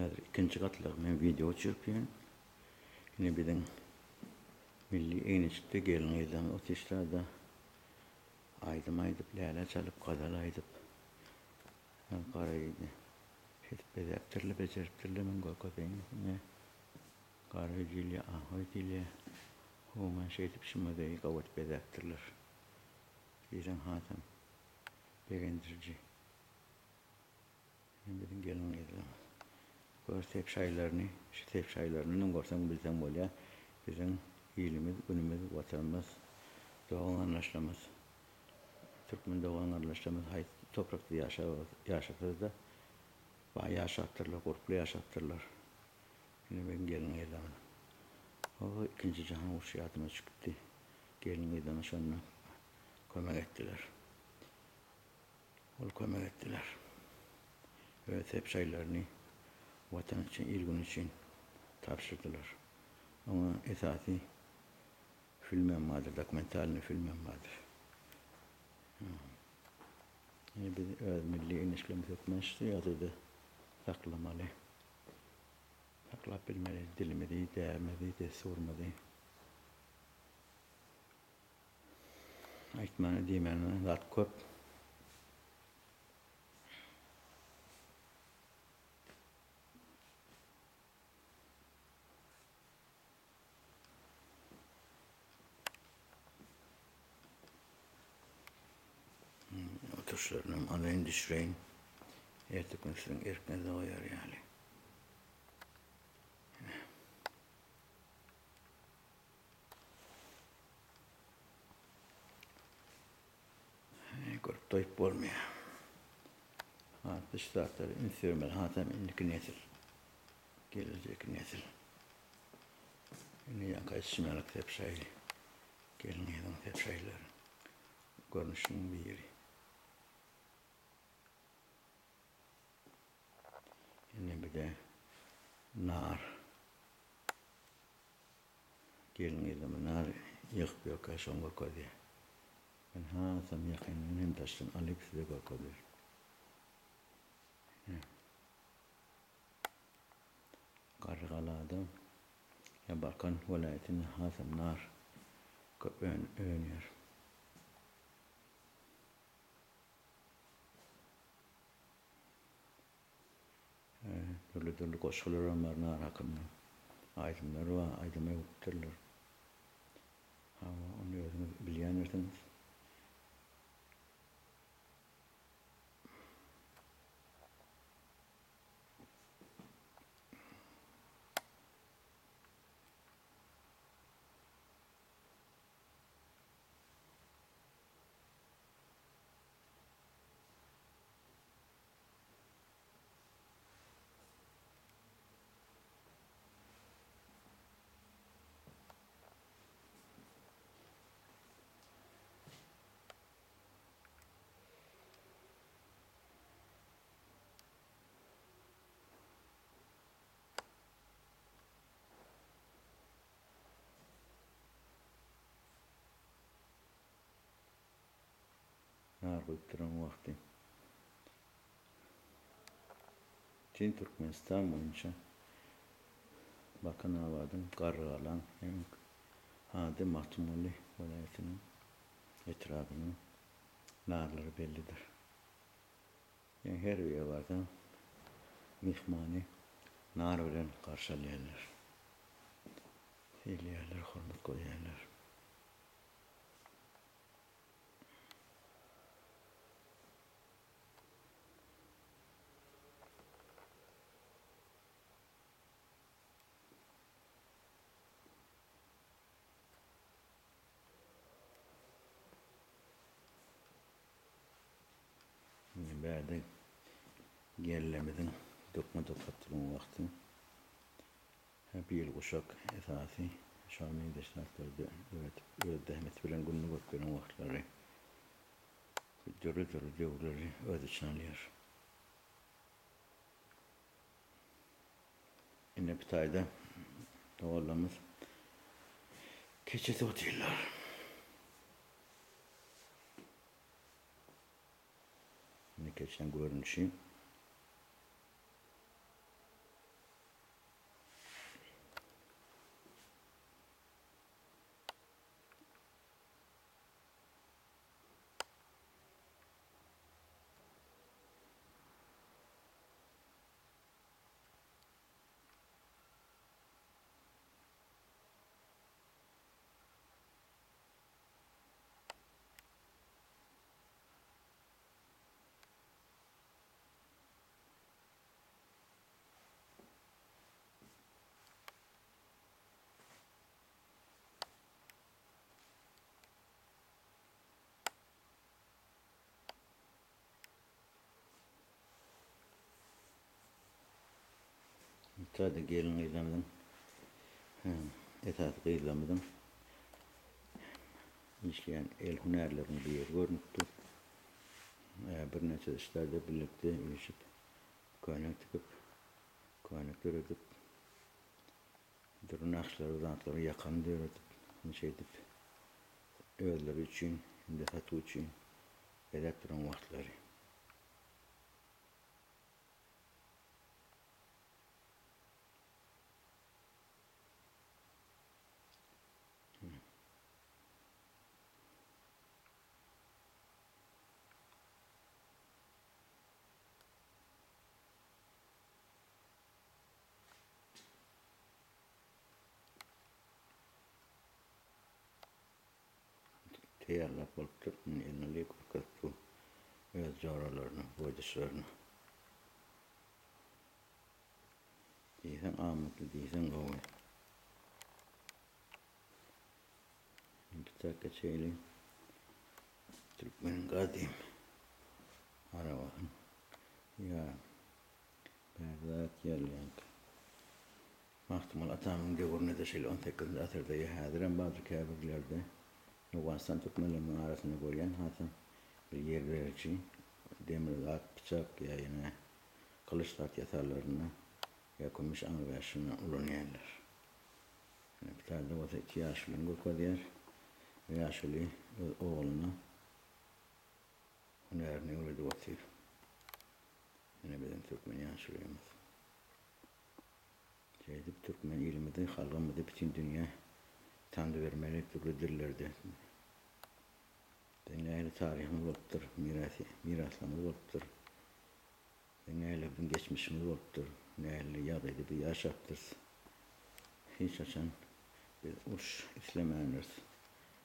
Häzir ikinji gatlagy men wideo çekýän. Ine biziň milli egin-eşikde gelin-gyzlarymyz otyşlar-da aýdym aýdyp, läle çalyp, gazal aýdyp, gara öýde şeýdip bezäpdirler, bejeripdirler. Men görkezeýin ine. Gara öý diýilýär, ak öý diýilýär. Umuman şeýdip şu muzeýi gawy edip bezäpdirler. Diýseň hasam begendiriji. Ine biziň gelin-gyzlarymyz. Gör sep şaýlaryny, şu sep şaýlaryndan görseň bilseň bolýar. Biziň ilimiz, günümiz, watanymyz, dogan-garyndaşlarymyz, türkmen dogan-garyndaşlarymyz haýsy toprakda ýaşasa-da baý ýaşapdyrlar, gurply ýaşapdyrlar. Ine biziň gelin-gyzlarymyz. O ikinji jahan urşy ýadyma düşüpdi. Gelin-gyzlaryna şonda kömek etdiler. Ol kömek etdiler. Öz sepşaýlaryny Watan üçin, il-gün üçin tabşyrdylar. Oňa esasy filmem bardyr, dokumentalnyý filmem bardyr. Ine biz öz milli eneşlerimizi hökman şu ýagdaýda saklamaly. Saklap bilmeli dilimizi, däbimizi, dessurymyzy. Aýtmana diýmäne zat köp. Oturşlarynam alaýyn düşüreýin. Erteki gün siziň erkiňizde goýar ýaly. Görüp doýup bolmaýar. Hatda şu zatlara üns bermeli. Hasam indiki nesil. Gelejek nesil. Indi ýaňky aýdyşym ýaly sepşaýly. Gelin gyzyň sepşaýlary. Görnüşiniň biri. Indi bir de nar. Gelin gyzymy nar ýygyp ýörkä şoň görkezýär. Men hasam ýakyndan hem daşdan alyp size görkezýär. Garrygalada ýa Balkan welaýatynda hasam nar köp önýär. Dürli-dürli goşgularam bar nar hakynda. Aýdymlar bar, aýdyma öwüpdirler. Hawa, ony özüňiz bilýändirsiňiz. Nar guýup duran wagty. Bütin Türkmenistan boýunça Balkanabadyň, Garrygalaň hem ady Magtymguly welaýatynyň etrabynyň narlary bellidir. Ýa her öýe barsaň myhmany nar bilen garşy alýarlar. Sylaýarlar, hormat goýýarlar. Indi bärde gellemiziň dokma dokap duran wagty bil guşak esasy şoňa meňzeş zatlary döredip öz zähmeti bilen gününi görüp ýören wagtlary dürli-dürli döwürleri öz içine alýar. Indi bu taýda doganlarymyz keçesi otyrlar. Indi keçäň görnüşi. Sada gelin-gyzlarymyzyň, esasy gyzlarymyzyň işleýän el hünärleriniň biri görnüp dur. Birnäçe işlerde birlikde üýşüp, köýnek tikip, köýnek döredip, dürli nagyşlary, zatlary ýakany döredip, şeýdip özleri üçin hem-de satuw üçin bezäp duran wagtlary. Taýýarlap bolupdyr. Indi eline alyp görkezip dur. Öz joralaryna, boýdaşlaryna. Diýseň amatly, diýseň gowy. Bitak geçeýli. Türkmeniň gadym arabasyny. Ýa bärde zat ýerleýänkä. Magtymguly atamyň döwründe-de şeýle on sekizinji asyrda ýa häzirem bardyr käbirlerde Owganystan türkmenleriniň arasynda görýän hasam bir ýer beriji demir zat pyçak ýa ýene gylyç zat ýasarlarynda ýa kümüş aňrybaşyny ulanýarlar. Ýene bir taýda bolsa iki ýaşulyny görkezýär. Bu ýaşuly öz ogluna hünärini öwredip otyr. Ýene biziň türkmen ýaşulymyz. Şeýdip türkmen ilimizi, halgymyzy bütin dünýä tanydybermeli dürli dillerde. Biziň nähili taryhymyz bolupdyr, mirasy, miraslarymyz bolupdyr. Biziň nähili biziň geçmişimiz bolupdyr, nähili ýagdaýda biz ýaşapdyrys. Hiç haçan biz uruş islemändiris.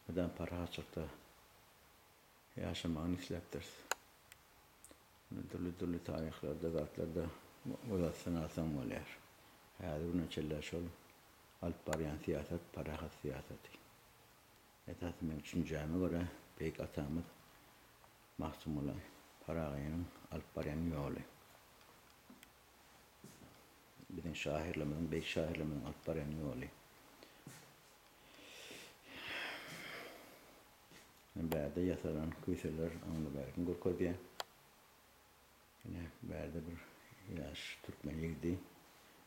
Mydam parahatçylykda ýaşamagyny isläpdiris. Muny dürli-dürli taryhlarda, zatlarda göz atsaň alsaň bolýar. Häzir güne çenli şol alyp barýan syýasat parahat syýasaty. Esasy meň düşünjäme görä beýik atamyz Magtymguly Pyragynyň alyp barýan ýoly. Biziň şahyrlarymyzyň, beýik şahyrlarymyzyň alyp barýan ýoly. Bärde ýasalan küýseler aňly-bärkini görkezýär. Ine, bärde bir ýaş türkmen ýigidi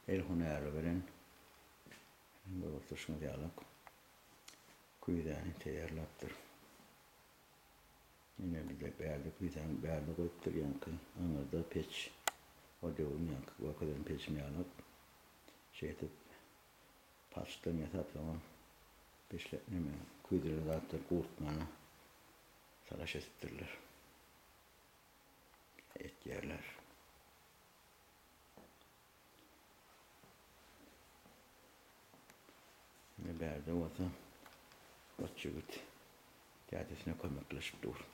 el hünäri bilen görüp oturyşyňyz ýalak küýzäni taýýarlapdyr. Ine, bir-de bärde küýzäni bärde goýupdyr, ýaňky aňyrda peç, o döwrüň ýaňky görkezen peçim ýalak. Şeýdip, Palçykdan ýasap soňam peçle neme küýzeli zatlar gurtmana talaş edipdirler. Etýärler. Ine bärde bolsa goç ýigit dädesine kömekleşip dur.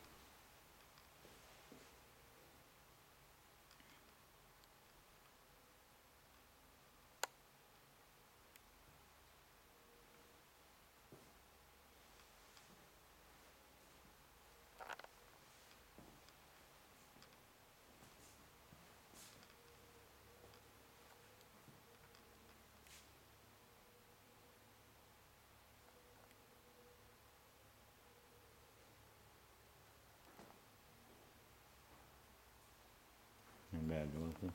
Bärde bolsa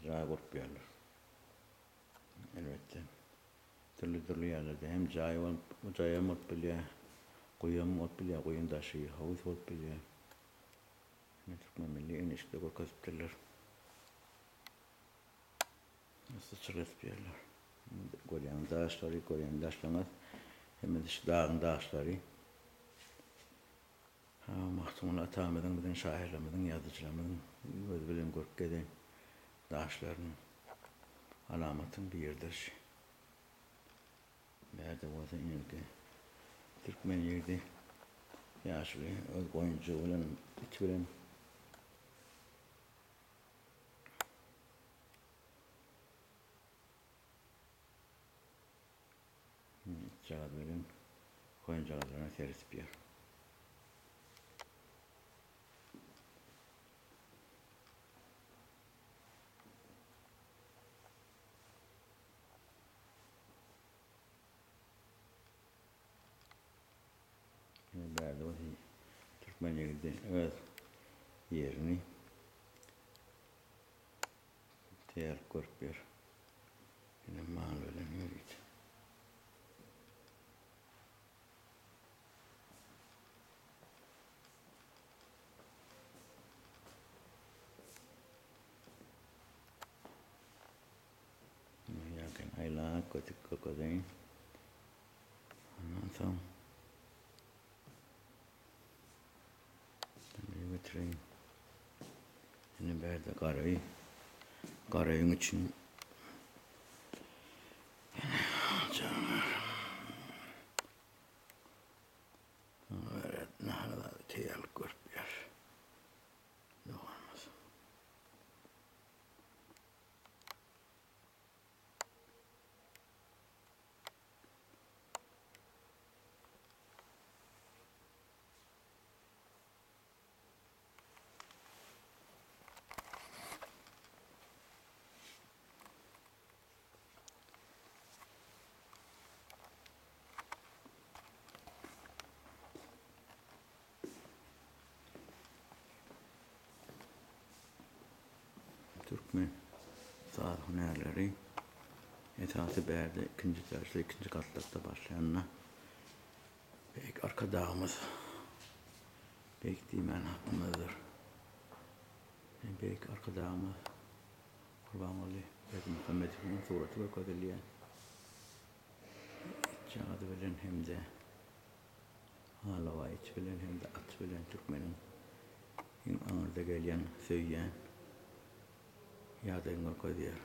jaý gurup ýörler. Elbetde, dürli-dürli ýerlerde hem jaý bolup, jaýam bolup bilýär, guýam bolup bilýär, guýyň daşy howuz bolup bilýär. Ine, türkmen milli egin-eşikde görkezipdirler. Syçyr edip ýörler. Görýän daşlary, görýän daşlaryňyz hemmesi şu dagyň daşlary. Magtymguly atamyzyň, biziň şahyrlarymyzyň, ýazyjylarymyzyň gözi bilen görüp gezen daşlarynyň alamatyň biridir şu. Bärde bolsa inki türkmen ýigidi ýaşuly öz goýunjygy bilen, iti bilen Itjagaz bilen goýunjagazlaryna seredip ýör. Türkmen ýigidi öz ýerini teýaryk görüp ýör. Ine mal bilen ýörite. Ýakyn aýlap götük görkezeýin. Ondan soň Şeýle götüreýin. Indi bärde garaý. Garaýyň için Evet, nahara teýýarlyk görüp ýör. Doganymyz. Türkmen saz hünärleri esasy bärde ikinji etažda ikinji gatlakda başlaýanda Beýik Arkadagymyz beýik diýmän hakymyzdyr. Beýik Arkadagymyz Gurbanguly Berdimuhamedowyň suraty görkezilýär. Itjagazy bilen hem-de alabaý iti bilen hem-de aty bilen türkmeniň iň aňyrda gelýän, söýýän ýagdaýyny görkezýär.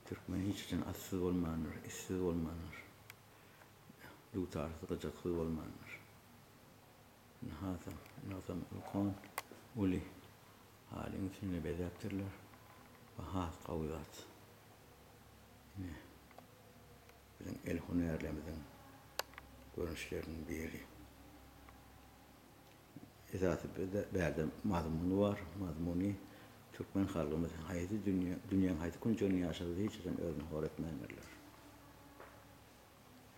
Türkmen hiç haçan atsyz bolmandyr, itsiz bolmandyr. Dutarsyz, gyjaksyz bolmandyr. Indi hasam, indi ulkan, uly halyň üstünde bezäpdirler. Bu has gowy zat. Ine, biziň el hünärlerimiziň görnüşleriniň biri. Esasy bärde mazmuny bar. Mazmuny türkmen halkymyz haýsy dünýä, dünýäň haýsy künjeginde ýaşasa hiç haçan özüni hor etmändirler.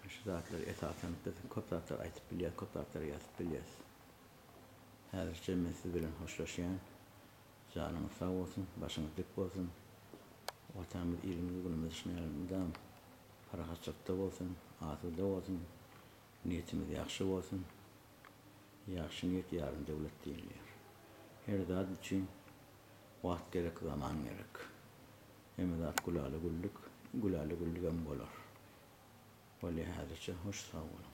Şu zatlary esaslanyp biz köp zatlar aýdyp bilýäs, köp zatlary ýazyp bilýäs. Häzirçe men siz bilen hoşlaşýan. Janyňyz sag bolsun, başyňyz dik bolsun. Watanymyz, ilimiz, günümiz şunuň ýaly mydam parahatçylykda bolsun, asuda bolsun. Niýetimiz ýagşy bolsun. Ýagşy niýet ýarym döwlet diýilýär. Her zat üçin wagt gerek, zaman gerek. Hemme zat gülala-güllük, gülala-güllügem bolar. Bolýa häzirçe hoş sag boluň.